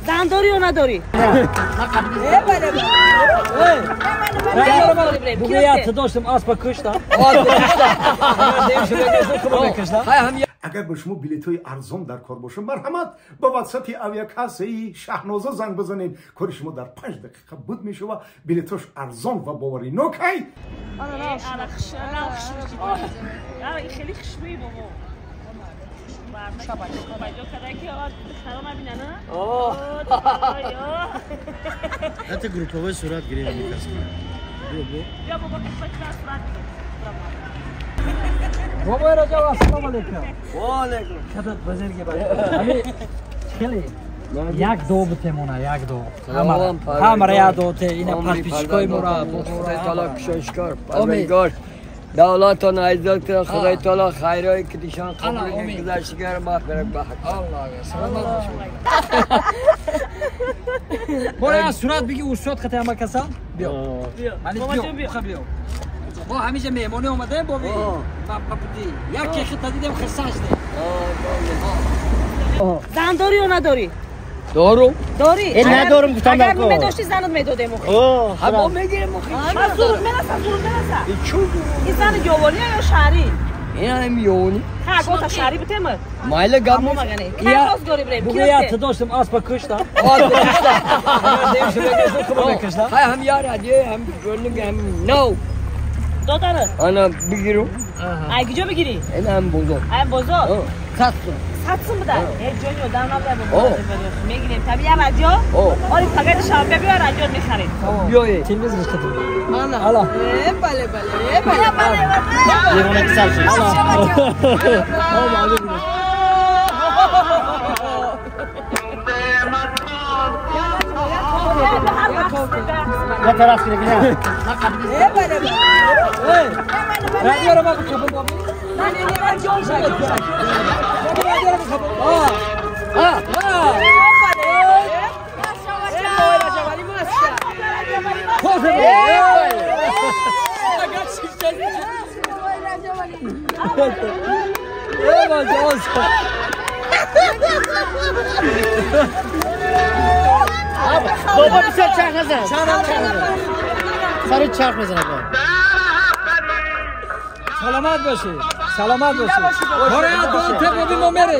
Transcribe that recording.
زن داری یا نداری؟ بگویت داشتم اسب کشتم. اگر به شما بلیط های ارزان در کار باشه مرحمت با واتساپ авиакассаи شهنازا زنگ بزنید. کار شما در 5 دقیقه بود میشه و بلیطاش ارزان و باوریناک. هی خیلی خوشبویی بابا. حتی گروپ صورت گرفت. بیا بابا صورت بابا رجب السلام علیکم. و علیکم. خدات بزرگی باشه. خیلی یک دو بتمونه یک دو. همه یک دو ته اینا پس پیشکای مرا خدای تعالی کششکار پروردگار دولتان عزت خدای تعالی خیرای که دیشان قبول گذشتگار مغفرت به حق. الله سلامت باشید. برای صورت بگی استاد خطی همه کسان بیا. بیا بیا. ما همیشه مهمانی اومدیم با بودی یکی خطا دیدم خرسان شده. زن داری یا نداری؟ دارم. داری؟ ندارم گفتم. اگر میداشتی زنت میدادیم. ما میگیریم. من زور میرسم زور میرسم. این زن یوانی یا شهری؟ این هم یوانی. ها گفت شهری بودیم. مایل گپ نیست. کی روزگاری بریم؟ بگویت داشتم اسب کشتم. کشتم. هم یار هدیه هم گلنگ هم نو. داداره. انا بگیرم. ای کجا بگیری؟ این هم بزرگ. این بزرگ. 100 100 بوده. هیچ جایی آدم نبوده میگیریم. طبیعی هم رادیو. آره فقط شنبه بیا رادیو میخریم. بیای. تلویزیون خدمت. انا. بله بله بله بله. یه سر شد. نه طرف دیگه نه. رادیو رو بخواب بابا. نه نه نه جون شد. رادیو رو بخواب. آه. آه. بابا بسیار چرخ نزن. سر چرخ میزنه بابا. سلامت باشی. سلامت باشی. برای دو تا بابی ما میره.